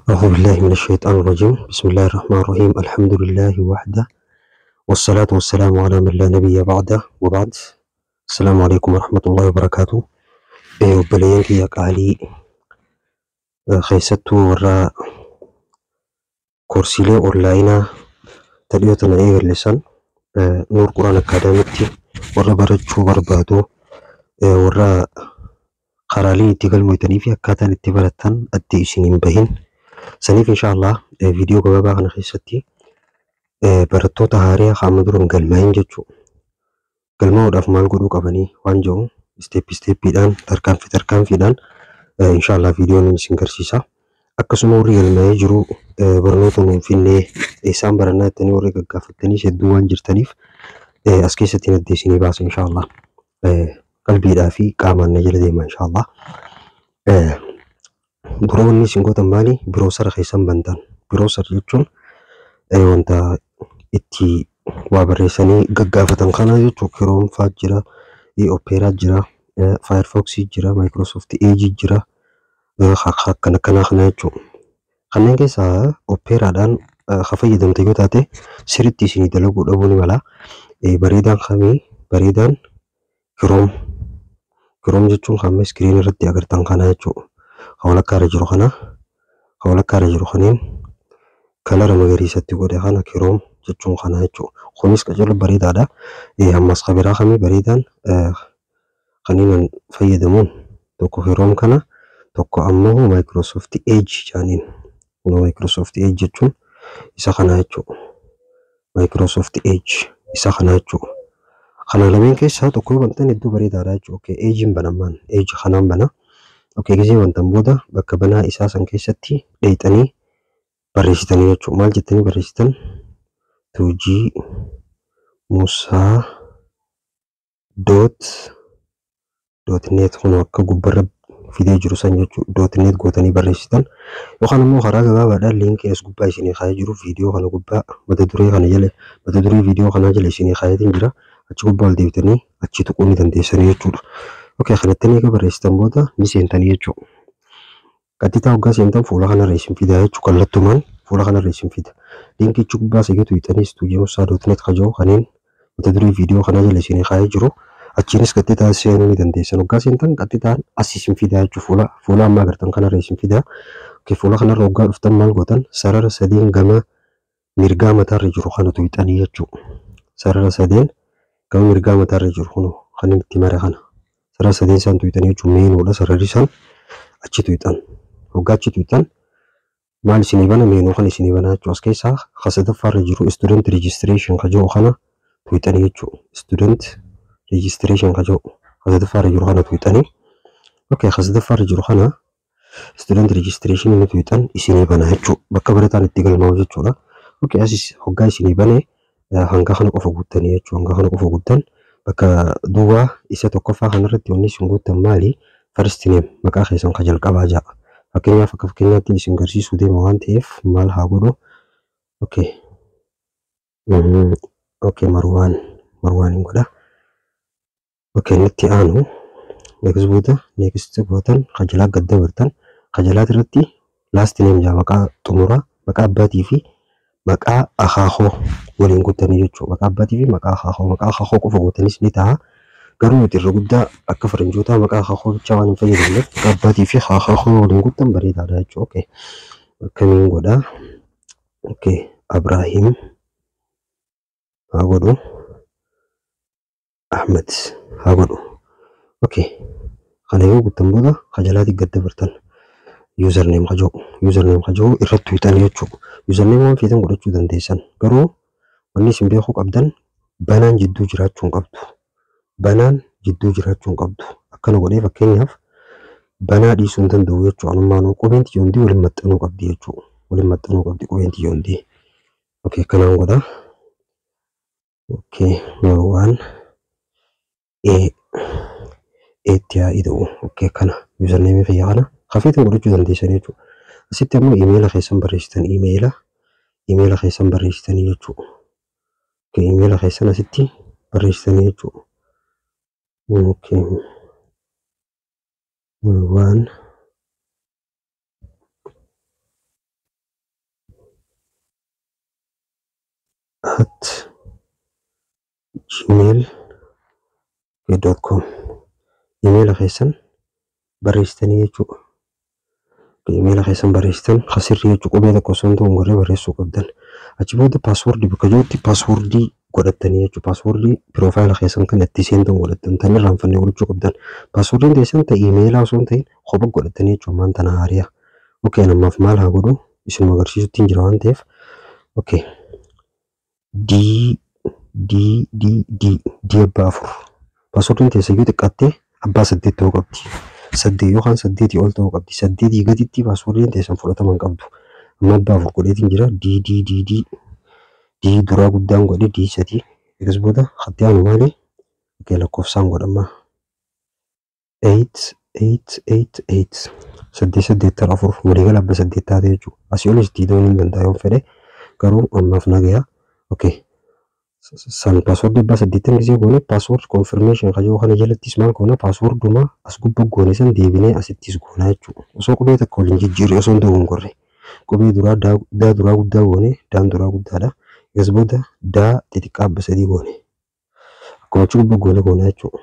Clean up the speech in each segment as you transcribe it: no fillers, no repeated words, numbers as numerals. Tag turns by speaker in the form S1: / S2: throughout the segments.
S1: أعوذ بالله من الشيطان الرجيم. بسم الله الرحمن الرحيم. الحمد لله وحده، والصلاة والسلام على من لا نبي بعده، وبعد. السلام عليكم ورحمة الله وبركاته. Obboleeyyan kiyya qaalii, keessattuu warra koorsiilee onlaayinaa dhiyoo tana eegalle san Nuur Quraan Akaadaamiitti warra barachuu barbaadu, warra karaalee itti galmootanii fi akkaataan itti baratan adda isin hin bahin. Saniif inshaallah viidiyoo gabaabaa kana keessatti barattoota haaraa qaama dura hin galmaa'in jechuudha. Galmaa'uudhaaf maal godhuu qabanii waan jiru step steppiidhaan, tarkaanfii tarkaanfiidhaan inshaallah viidiyoon isin garsiisa. Akkasuma warri galmaa'ee jiru barnoota nuun finnee isaan barannaa jettanii warri gaggaafattanii hedduu waan jirtaniif as keessatti adda isinii baasa inshaallah. Qalbiidhaa fi qaamaan na jala deema inshaallah. Dura wanni isin gootan maali? Browser keessan bantan. Browser jechuun wanta itti waa barreessanii gaggaafatan kana jechuun Chrome fa'aa jira, Opera jira, Firefox jira, Microsoft Edge jira, akkana akkanaa kana jechuudha. Kanneen keessaa Operaadhaan ka fayyadamte yoo taate sirriitti isinii dalaguu dhabuu ni mala. Bareedaan kamii? Bareedaan Chrome. Chrome jechuun kan screen irratti agartan kana jechuudha. Kan walakkaa irra jiru kana, kan walakkaa irra jiru kaniin color magariisatti godhe kana Chrome jechuun kana jechuudha. Kunis qacarra bareedaadha. Ammas kan biraa kamii bareedaan kaniin fayyadamuun tokko Chrome kana, tokko ammoo Microsoft Edge jedhaniin. Microsoft Edge jechuun isa kana jechuudha. Microsoft Edge isa kana jechuudha. Kana lameen keessaa tokko yoo bantan hedduu bareedaadha jechuudha. Okay, Edge'n banamaan Edge kanaan bana. Okay, gisee bantan booda bakka banaa isaa san keessatti dheeyxanii barreessitanii jechuudha. Maal jettanii barreessitan? 2G Musaa dot net, kun akka gubbarra fidee jiru san jechuudha. Dot net gootanii barreessitan yookaan immoo karaa gabaabaadhaan liinkii as gubbaa isinii kaa'ee jiru, viidiyoo kana gubbaa mata duree kana jala, mata duree viidiyoo kanaa jala isinii kaa'eetiin jira. Achi gubbaa ol deebitanii achi tuquu ni dandeessanii jechuudha. Okay, kanatti eega barreessitan booda ni seentanii jechuudha. Qaxxitaa hoggaa seentan fuula kanarra isin fida jechuudha. Kallattumaan fuula kanarra isin fida. Liinkichi gubbaa seegetu hiixanis 2gmusaa.net kaja'u kanneen mata duree viidiyoo kanaa jala isinii kaa'ee jiru. Achiinis qaxxitaa seenuu ni dandeessan. Hoggaa seentan qaxxitaan as isin fida jechuudha. Fuula ammaa agartan kanarra isin fida. Okay, fuula kanarra hoggaa dhuftan maal gootan? Sarara sadeen gama mirgaa mataarra jiru kana tuqxanii jechuudha. Sarara sadeen gama mirgaa mataarra jiru kun kan inni itti mare kana. Sarara sadeen isaan tuqxanii jechuun meenuudha, sararri isaan achi tuqxan. Hoggaa achi tuqxan maal isinii bana? Meenuu kan isinii bana jechuudha. As keessaa ka sadaffaarra jiru student registration ka jedhu kana tuqxanii jechuudha. Student registration ka jedhu ka sadaffaarra jiru kana tuqxanii. Okay, ka sadaffaarra jiru kana student registration inni tuqxan isinii bana jechuudha. Bakka barataan itti galmaa'u jechuudha. Okay, asis hoggaa isinii bane hanga kana qofa guuttanii jechuudha. Hanga kana qofa guuttan, bakka duwwaa isa tokkoffaa kanarratti wanni isin guuttan maali? First name, maqaa keessan ka jalqabaa ja'a. Fakkeenyaaf, akka fakkeenyaatti isin garsiisuu deema waan ta'eef maal haa godhu? Okay. Okay, Marwaan Marwaan hin godha. Okay, inni itti aanu next booda next gootan, ka jalaa gad dabartan, ka jalaati irratti last name jaa, maqaa xumuraa, maqaa abbaatii fi maqaa akaakoo waliin guuttanii jechuudha. Maqaa abbaatii fi maqaa akaakoo, maqaa akaakoo qofa guutanis ni ta'a. Garuu nuti irra guddaa akka faranjootaa maqaa akaakoo bichaa waan hin fayyadamneef maqaa abbaatii fi akaakoo waliin guuttan bareedaadha jechuudha. Okay. Akkamiin godhaa? Okay. Abrahiim haa godhu. Ahmed haa godhu. Okay. Kana yoo guuttan booda ka jalaatti gad dabartan username ka jedhu, username ka jedhu irratti tuqxanii jechuudha. Username waan feetan godhachuu dandeessan. Garuu wanni isin beekuu qabdan banaan jidduu jiraachuu hin qabdu. Banaan jidduu jiraachuu hin qabdu. Akkana godhee fakkeenyaaf banaa dhiisuu hin danda'u jechuudha. Anummaanuu qubeen tiyya hundi waliin maxxanuu qabdi jechuudha. Waliin maxxanuu qabdi qubeen tiyya hundi. Okay, akkanaan godha. Okay, Marwaan A eetti haa ida'u. Okay, kana username kiyya kana kafeetan godhachuu dandeessan jechuudha. Asitti ammoo iimeela keessan barreessitan, iimeela keessan barreessitanii jechuudha. Okay, iimeela keessan asitti barreessitanii jechuudha. Okay. Marwaan @gmail.com iimeela keessan barreessitanii jechuudha. Iimeela keessan barreessitan sirrii jechuudha. Qubee tokko osoo hin dogongorre barreessuu qabdan. Achi booda passwordii bakka jirutti passwordii godhattanii jechuudha. Passwordii profile keessan kan itti seentan godhattan tan irraanfannee godhachuu qabdan. Passwordiin teessan ta'e iimeelaa osoo hin ta'in kopha godhattanii jechuudha. Ammaan tana haariyaa. Okay, namaaf maal haa godhu isin agarsiisutti hin jira waan ta'eef. Okay. D D D D D abbaa 4. Passwordiin teessan yoo xiqqaatte abbaa 8 ta'uu qabdi. 8 yookaan 8 ol ta'uu qabdi. 8 gaditti passwordiin teessan fudhatama hin qabdu. Amma abbaa 4 godheetiin jira. D D D D D duraa guddaan godhe D 3. Egas booda hatti aanu maali? Okay, lakkoofsaan godhama. 8 8 8 8 8 8 4 waliigala abbaa 8 taate jechuudha. Asii olis diidoo ni danda'a yoo fedhe garuu ammaaf nagaya. Okay. San passwordii abbaa 8 gisee goone password confirmation kajoo kana jalattis maal goona passworduma as gubbaa goone san deebinee asittis goona jechuudha. Osoo qubee takka waliin jijjiirre osoo hin dogongorre qubee duraa daa duraa guddaa goone daan duraa guddaadha. Egas booda daa xixiqqaa abbaa 3 goone akkuma achi gubbaa goone goona jechuudha.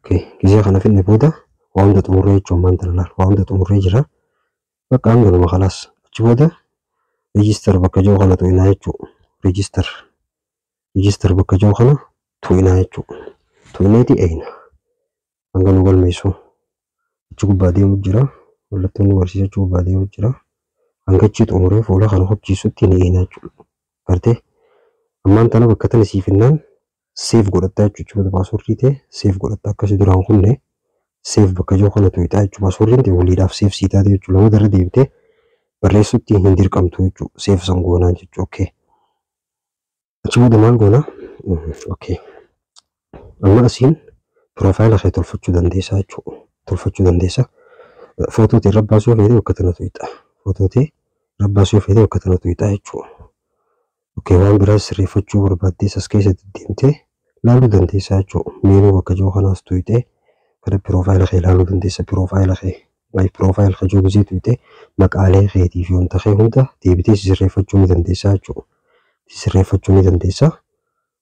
S1: Okay, gisee kana finne booda waa hunda xumurree jechuudha. Ammaan tana laal waa hunda xumurree jira. Bakka hanganuma khalaas. Achi booda register bakka jiru kana tuqinaa jechuudha. Register register bakka jiru kana tuqinaa jechuudha. Tuqineeti eeyna hanga nu galmeessu achi gubbaa deemu jira. Mallattoon nu barsiisa achi gubbaa deemu jira. Hanga achi xumuree fuula kana hojjiisutti ni eeyna jechuudha. Gartee ammaan tana bakka tana siifinnaan save godhattaa jechuudha. Passwordii ta'e save godhattaa akkasii duraan kunne save bakka jiru kana tuqixaa jechuudha. Passwordiin ta'e waliidhaaf save sii taate jechuudha. Lama darra deebitee barreessutti hin dirqamtu jechuudha. Save san goonaa jechuudha. Okay. Achi booda maal goona? Okay. Amma asiin profile kee tolfachuu dandeessaa jechuudha. Tolfachuu dandeessa. Footoo ta'e irra baasuu yoo feete bakka tana tuqixa. Footoo ta'e irra baasuu yoo feete bakka tana tuqixa jechuudha. Okay, waan biraas sirreeffachuu barbaaddees as keessa deddeemtee ilaaluu dandeessaa jechuudha. Menu bakka jiru kanaas tuqixee gara profile kee ilaaluu dandeessa. Profile kee my profile kee jiru gisee tuqixee maqaalee keetii fi wanta kee hunda deebitee sirreeffachuu ni dandeessaa jechuudha. Sirreeffachuu ni dandeessa.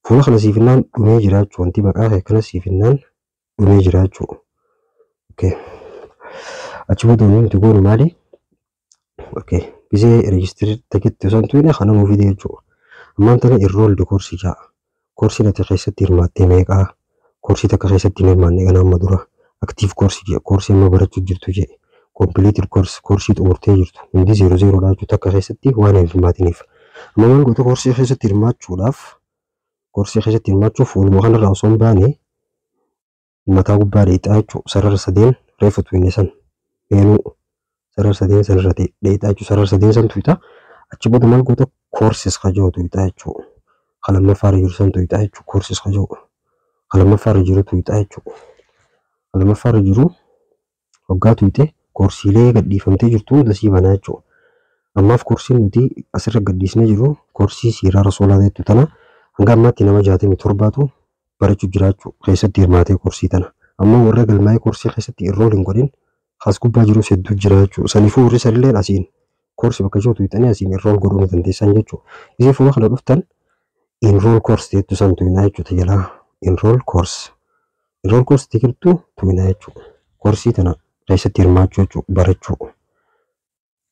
S1: Fuula kana siifinnaan dhumee jira jechuudha. Wanti maqaa kee kana siifinnaan dhumee jira jechuudha. Okay. Achi booda wanti nuti goonu maali? Okay. Gisee register takitti osoo hin tuqine kana nuu fide jechuudha. Ammaan tana enrolled course ja'a. Koorsii ati keessatti hirmaattee meeqaa? Koorsii takka keessatti hin hirmaanne kana amma dura. Active course jedha. Koorsii amma barachuu jirtu jedhe. Completed course koorsii xumurtee jirtu. Hundi 0 0 dha jechuudha. Takka keessatti waan hin hirmaatiniif. Amma maal goota koorsii keessatti hirmaachuudhaaf koorsii keessatti hirmaachuuf walumaa kanarraa osoo hin baane mataa gubbaa dheexaa jechuudha. Sarara sadeen reefu tuqne san menu sarara sadeen san irra dheexaa jechuudha. Sarara sadeen san tuqxa. Achi booda maal goota courses kajoo tuqxaa jechuudha. Kan lammaffaarra jiru san tuqxaa jechuudha. Courses kajoo kan lammaffaarra jiru tuqxaa jechuudha. Kan lammaffaarra jiru waggaa tuqxe koorsiilee gadhiifamtee jirtu hunda sii banaa jechuudha. Ammaaf koorsiin nuti asirra gadhiisnee jiru koorsii siiraa rasuulaa jettu tana hanga ammaatti nama 67tu barachuu jira jechuudha. Keessatti hirmaatee koorsii tana. Ammoo warra galmaa'ee koorsii keessatti enroll hin godhin as gubbaa jirus hedduu jira jechuudha. Saniifuu warri sanillee asiin koorsii bakka jiru tuqxanii asiin enroll godhuu ni dandeessan jechuudha. Gisee fuula kana dhuftan enroll course jettu san tuqinaa jechuudha. Jalaa enroll course. Enroll course tikirtu tuqinaa jechuudha. Koorsii tana keessatti hirmaachuu jechuudha. Barachuu.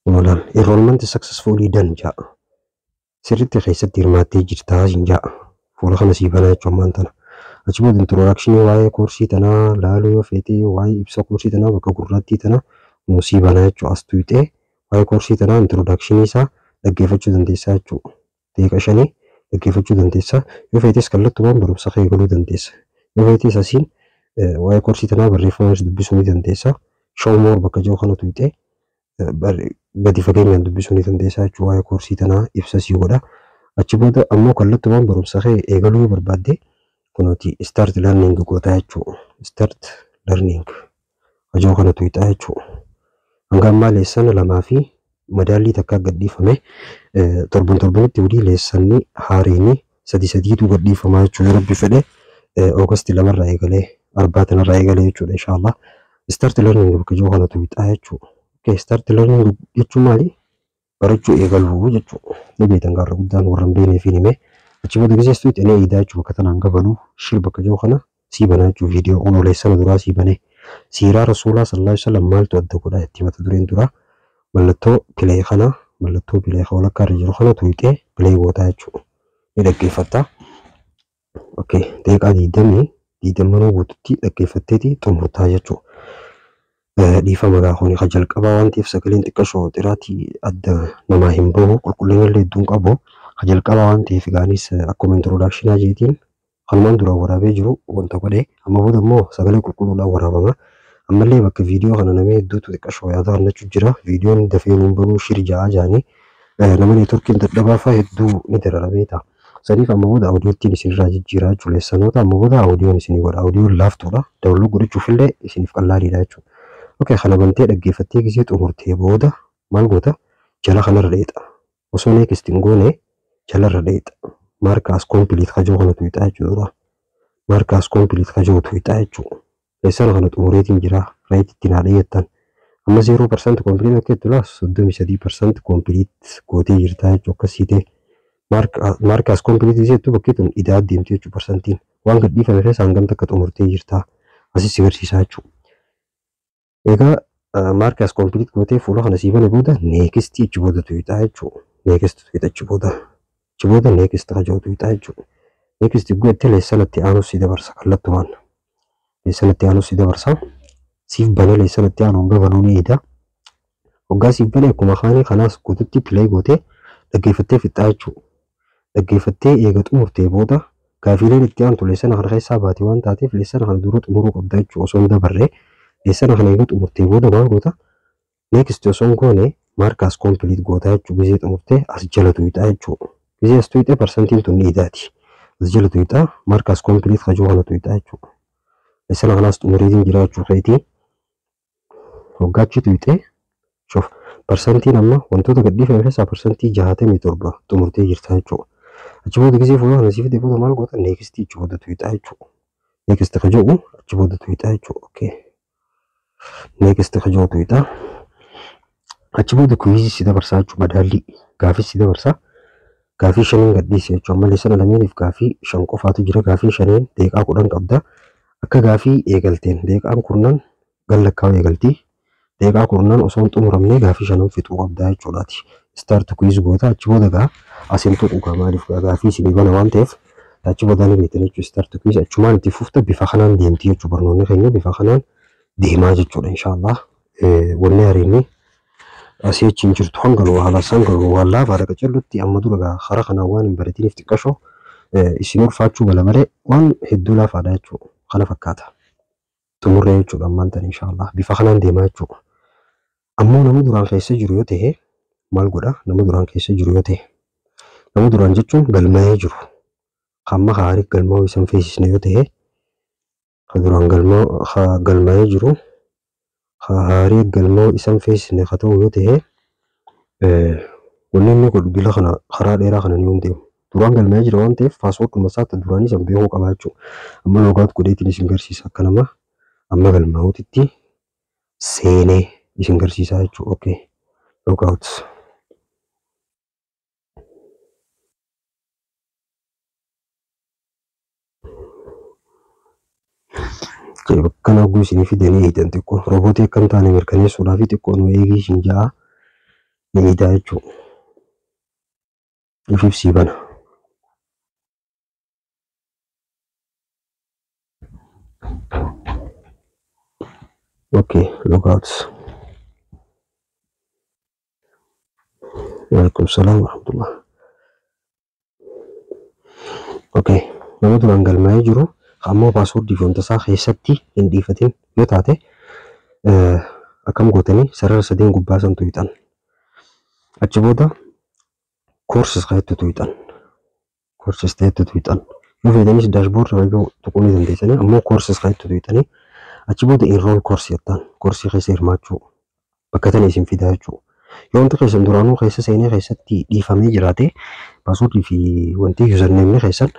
S1: Walaan enrollment successfully done ja'a. Sirriitti keessatti hirmaattee jirtaa siin ja'a. Fuula kana sii banaa jechuudha ammaan tana. Achi booda introduction waa'ee koorsii tanaa laaluu yoo feete waa'ee ibsa koorsii tanaa bakka gurraattii tana sii banaa jechuudha. As tuqxee waa'ee koorsii tanaa introduction isaa dhaggeeffachuu dandeessaa jechuudha. Daqiiqa 5 dhaggeeffachuu dandeessa. Yoo feetes kallattumaan barumsa kee galuu dandeessa. Yoo feetes asiin waa'ee koorsii tanaa barreeffamaanis dubbisuu ni dandeessa. Show more bakka jiru kana tuqxee gadi fageenyaan dubbisuu ni dandeessa jechuudha. Waa'ee koorsii tanaa ibsa sii godha. Achi booda ammoo kallattumaan barumsa kee eegaluu yoo barbaadde kunuuti start learning gootaa jechuudha. Start learning hojii kana tuqxaa jechuudha. Hanga ammaa lesson 2 fi madaallii takka gadhiifame torban torbanitti walii lessonni haareenii 3 3tu gadhiifamaa jechuudha. Rabbi fedhe August 2 eegalee 4 tanarraa eegalee jechuudha inshallah. Start learning bakka jiru kana tuqxaa jechuudha. Okay, start learning jechuun maali? Barachuu eegaluu jechuudha. Ni beektan gaarra guddaan warra hin beekneef hin hime. Achi booda gisee tuuti inni eeyidaa jechuudha bakka tanaan gabanuu shir bakka jiru kana sii banaa jechuudha viidiyoo kun leessana duraa sii banee. Siiraa Rasuulaa sallallahu alaihi wasallam maaltu adda godha itti mata dureen duraa mallattoo play kana mallattoo play kan walakkaa irra jiru kana tuuxee play gootaa jechuudha. Ni dhaggeeffatta. Okay, daqiiqaa 20 guututti dhaggeeffatteeti xumurtaa jechuudha. Dhiifama gaa kuni kan jalqabaa waan ta'eef sagaleen xiqqashoo xiraatii adda namaa hin bahu qulqullina illee hedduun qabu. Kan jalqabaa waan ta'eef gaanis akkuma introductionaa jeetiin kanumaan dura waraabee jiru wanta godhe amma booda immoo sagalee qulqulluudhaan waraabama. Ammallee bakka viidiyoo kana namni hedduutu xiqqashoo yaada kennachuu jira. Viidiyoon dafee nuun banuu shir ja'aa ja'anii nama networkiin dadhabaa fa'aa hedduu ni darara ta'a. Saniif amma booda audioottiin isinirraa jijjiiraa jechuudha. Leessanoota amma booda audioon isinii godha. Audioon laaftuudha. Download godhachuufillee isiniif qallaaliidha jechuudha. Okay, kana bantee dhaggeeffattee gisee xumurtee booda maal goota? Jala kanarra dheexa. Osoo next hin goone jalarra dheexa. Mark as complete kajoo kana tuuxaa jechuudha. Mark as complete kajoo tuuxaa jechuudha. Leessana kana xumureetiin jira. Right itti naa dheeyattan. Amma 0% complete akka jettu laa 33% complete gootee jirtaa jechuudha akkasii ta'e. Mark as complete jettu bakki tun idaa deemte jechuudha parsantiin. Waan gadhiifame keessa hangam takka xumurtee jirtaa. Asis si garsiisaa jechuudha. Egaa mark as complete gootee fuula kana sii bane booda next achi booda tuuxaa jechuudha. Next tuuxa achi booda. Achi booda next kajoo tuuxaa jechuudha. Next gootee leessanatti aanus si dabarsa kallattumaan. Leessanatti aanus si dabarsa. Siif bane leessanatti aanu hanga banuu ni eeda. Hoggaa siif bane akkuma kaanii kanaas guututti play gootee dhaggeeffattee fixaa jechuudha. Dhaggeeffattee eega xumurtee booda gaafiileen itti aantu leessana kana keessaa baate waan taateef leessana kana dura xumuruu qabda jechuudha osoo hin dabarree. Leessana kana eega xumurtee booda maal goota? Next osoo hin goone mark as complete goota jechuudha. Gisee xumurtee as jala tuuxaa jechuudha. Gisee as tuuxee parsantiin tun ni idaati. As jala tuuxaa mark as complete kajoo kana tuuxaa jechuudha. Leessana kanaas xumureetiin jira jechuu keetii. Hoggaachi tuuxee shuf parsantiin amma wantoota gadhiifame keessaa 67% xumurtee jirta jechuudha. Achi booda gisee fuula kana siif booda maal goota? Next achi booda tuuxaa jechuudha. Next kajoo achi booda tuuxaa jechuudha. Okay. Next kajoo tuuxaa. Achi booda quizii si dabarsaa jechuudha. Madaallii gaafii si dabarsaa. Gaafii shaniin gadhiise jechuudha. Ammallee sana lameeniif gaafii 5 qofaatu jira. Gaafii 5 daqiiqaa 10 qabda. Akka gaafii eegalteen daqiiqaan 10 gallakkaa'u eegaltii. Daqiiqaa 10 osoo hin xumuramne gaafii 5 fixuu qabda jechuudhaati. Start quiz goota achi booda gaa asiin tuqu gaa maaliif gaafii isinii bana waan ta'eef achi booda ni beektan jechuudha. Start quiz achumaan itti fufta bifa kanaan deemti jechuudha. Barnoonni keenya bifa kanaan deemaa jechuudha inshaallah. Wanni hariinni asii achi hin jirtu hanga nu haala hanga nu waan laafaa dhaqa callutti amma dura gaa karaa kanaan waan hin baratiniif xiqqashoo isin ulfaachuu mala malee waan hedduu laafaadha jechuudha. Kana fakkaata. Xumurree jechuudha ammaan tan inshaallah bifa kanaan deemaa jechuudha. Ammoo nama duraan keessa jiru yoo ta'e maal godha? Nama duraan keessa jiru yoo ta'e nama duraan jechuun galmaa'ee jiru. Hamma haarii galmaa'uu isan feesisne yoo ta'e ka duraan galmaa'ee jiru haarii galmaa'uu isan feesisne ka ta'u yoo ta'e wanni inni godhu dila kana karaa dheeraa kana ni deemu. Duraan galmaa'ee jira waan ta'eef passworduma isaa duraanii san beekuu qaba jechuudha. Amma logout godheetiin isin garsiisa akka nama amma galmaa'uutitti seenee isin garsiisa jechuudha. Okay. Logout. Bakka kana hogguu isinii fidanii eegdan xiqqoo roobootii akka hin taane mirkaneessuudhaaf xiqqoo nu eegii isin ja'a ni eedaa jechuudha. Ifiif sii bana. Okay, logout. Waalaikum salaam warahmatullah. Okay, nama duraan galmaa'ee jiru ammoo passwordii fi wanta isaa keessatti hin dhiifatin yoo taate akkam gootanii sarara sadeen gubbaa san tuuxan. Achi booda courses ta'etti tuuxan. Courses ta'etti tuuxan. Yoo feetanis dashboard yoo tuquu ni dandeessanii ammoo courses ta'etti tuuxanii achi booda enroll course jettaan koorsii keessa hirmaachuu bakka tana isin fidaa jechuudha. Yoo wanti keessan duraanuu keessa seenee keessatti dhiifamee jiraate passwordii fi wanti usernameni keessan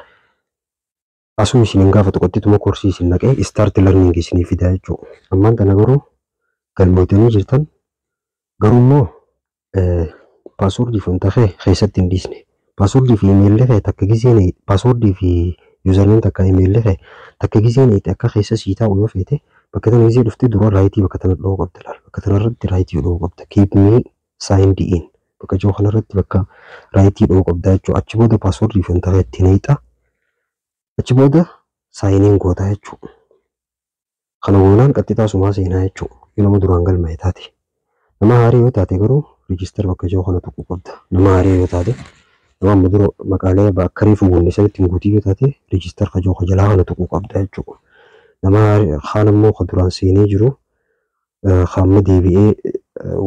S1: asuma isin hin gaafatu qottituma koorsii isin naqee start learning isinii fidaa jechuudha. Ammaan tana garuu galmootanii jirtan garuu immoo Passwordii fi wanta kee keessatti hin dhiisne. Passwordii fi emailli kee takka gisee passwordii fi username takka emailli kee takka gisee neete akka keessa sii taa'u yoo feete, bakka tana gisee dhuftee dura rightii bakka tana dha'uu qabda laal. Bakka tana irratti rightii dha'uu qabda. "Keep me signed in" bakka jiru kanarratti bakka rightii dha'uu qabda jechuudha. Achi booda passwordii fi wanta kee itti neexa. Achi booda sign in gootaa jechuudha. Kana goonaan qaxxixaa sumaa seenaa jechuudha. Yoo nama duraan galmaa'e taate. Nama haarii yoo taate garuu register bakka jiru kana tuquu qabda. Nama haarii yoo taate, nama amma dura maqaalee bakka reefu guunne sanitti hin guutii yoo taate, register ka jiru ka jalaa kana tuquu qabda jechuudha. Nama kaan immoo ka duraan seenee jiru, ka amma deebi'ee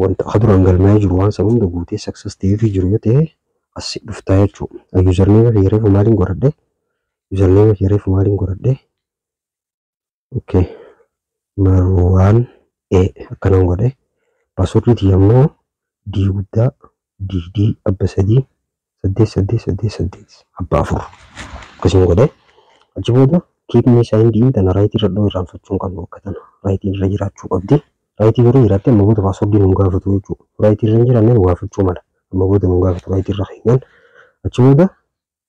S1: wanta ka duraan galmaa'ee jiru waan sana hunda guutee success ta'eefii jiru yoo ta'e, as dhuftaa jechuudha. Username kiyya reefu maaliin godhadhe? Username kiyya reefu maaliin godhadhe? Okay. Marwaan E akkanaan godhe. Passwordii tiyya immoo D guddaa D D abba 3 8 8 8 8 abbaa 4 akkasiin godhe. Achi booda "keep me signed in" tana rightii irra dha'uu irraanfachuu hin qabnu, akka tana rightii irra jiraachuu qabdi. Rightii yeroo jiraatte amma booda passwordii nu gaafatu jechuudha. Rightii irra hin jiraanne nu gaafachuu mala. Amma booda nu gaafatu rightii irra keenyaan. Achi booda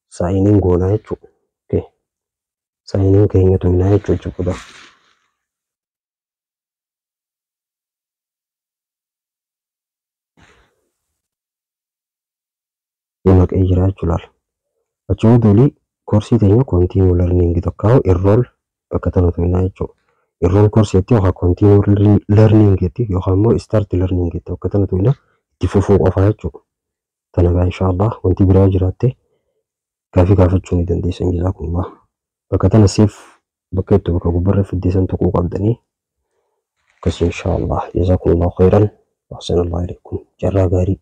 S1: sign in goonaa jechuudha. Okay. Sign in keenya tuqnaa jechuudha achi booda. Naqee jira jechuudha. Achi booda olii koorsii teenya "continue learning" tokko enroll bakka tana tuqnaa jechuudha. Enroll koorsii jetti yookaan "continue learning" jetti yookaan immoo "start learning" jetti, bakka tana tuqnaa itti fufuu qofaa jechuudha. Tana gaa inshaallah wanti biraa jiraatte gaafii gaafachuu ni dandeessan, jazaakumullah. Bakka tana save bakka itti bakka gubbarra fiddeessan tuquu qabdanii akkasii inshaallah, jazaakumullahu khairan, ahsanallahu ilaykum, carraa gaarii.